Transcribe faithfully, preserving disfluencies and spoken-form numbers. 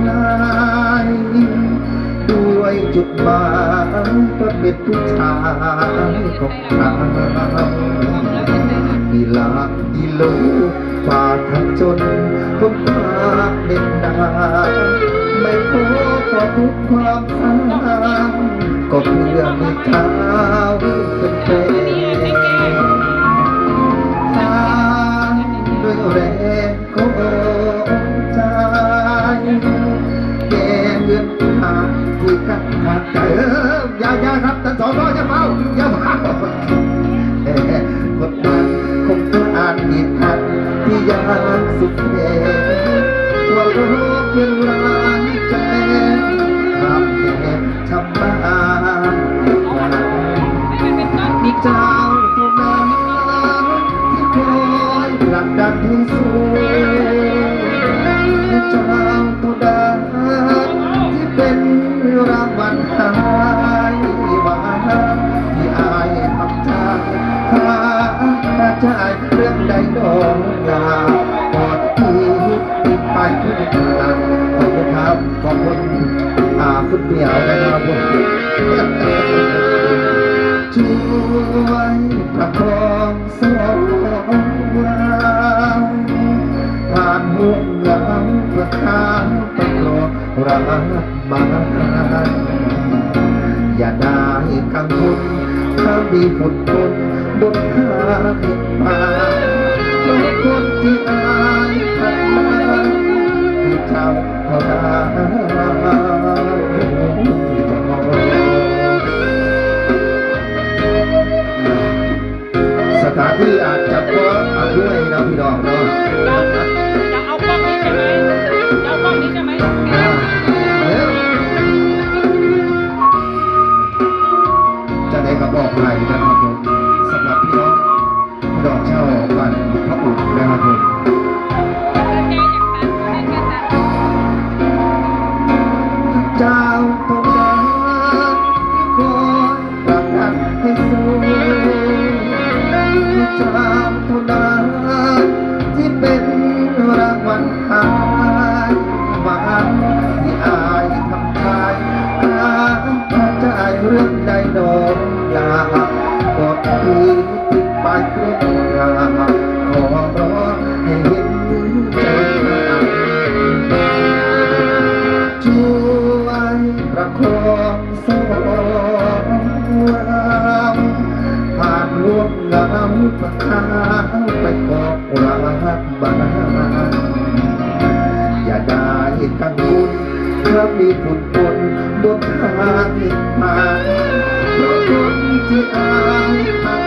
นายด้วยจุดหมายก็เป็นผู้ชายของเราที่ลากกิโลฝ่าทางจนพ้นความเหน็บหนาวไม่พอต่อทุกความสร้างก็เพื่อมีเท้าเป็นแฟนสร้างด้วยแรง ของใจแก้เงือนหาที่กังขาดใจเอออย่าอย่าครับท่านสอทออย่าเฝ้าอย่าเฝ้าแต่กดดันคงต้องอ่านอีกทันที่ยากสุดแสนว่าโลกยังร้ายใจข้ามแดนทำบ้านอีกครั้ง เจ้าเท่านั้นที่คอยผลักดันให้สู้เจ้าเท่านั้นที่เป็นรางวัลหายหวานที่อายทำใจข้าใจเรื่องใดดองลากอดที่ติดไปทุกทางขอบคุณครับขอบคุณอ่าคุณเหมียวนะครับผม ช่วยประคองสองเราผ่านห่วงเหงาประทานประคองรักมาอย่าได้กังวลถ้ามีฝนตกบนทางแห่งฟ้าเพราะคนที่อายผ่านมาคือเจ้า สถานที่อาจจะบ่อำนวยนะพี่น้องเนาะ จะเอากล้องนี้ใช่ไหมจะเอากล้องนี้ใช่ไหมอ่าเดี๋ยวจะได้กระบอกไผ่นะครับผมสำหรับพี่น้อง ดอกเจ้าบ้านพระอุดนะครับผมเจ้าเท่านั้นที่คอยรักกันให้สูงเจ้าเท่านั้นที่เป็นรางวัลหายหวานที่อายทำทายหาใจเรื่องใดดอกลาก็คือ ไปครึ่งทางขอร้องให้เห็นใจข้าช่วยประคองสองเราผ่านห่วงเหงาประทานไปกอบรักบ้านอย่าได้กังวลถ้ามีฝนตกบนทางผ่านเพราะคนที่อายผ่าน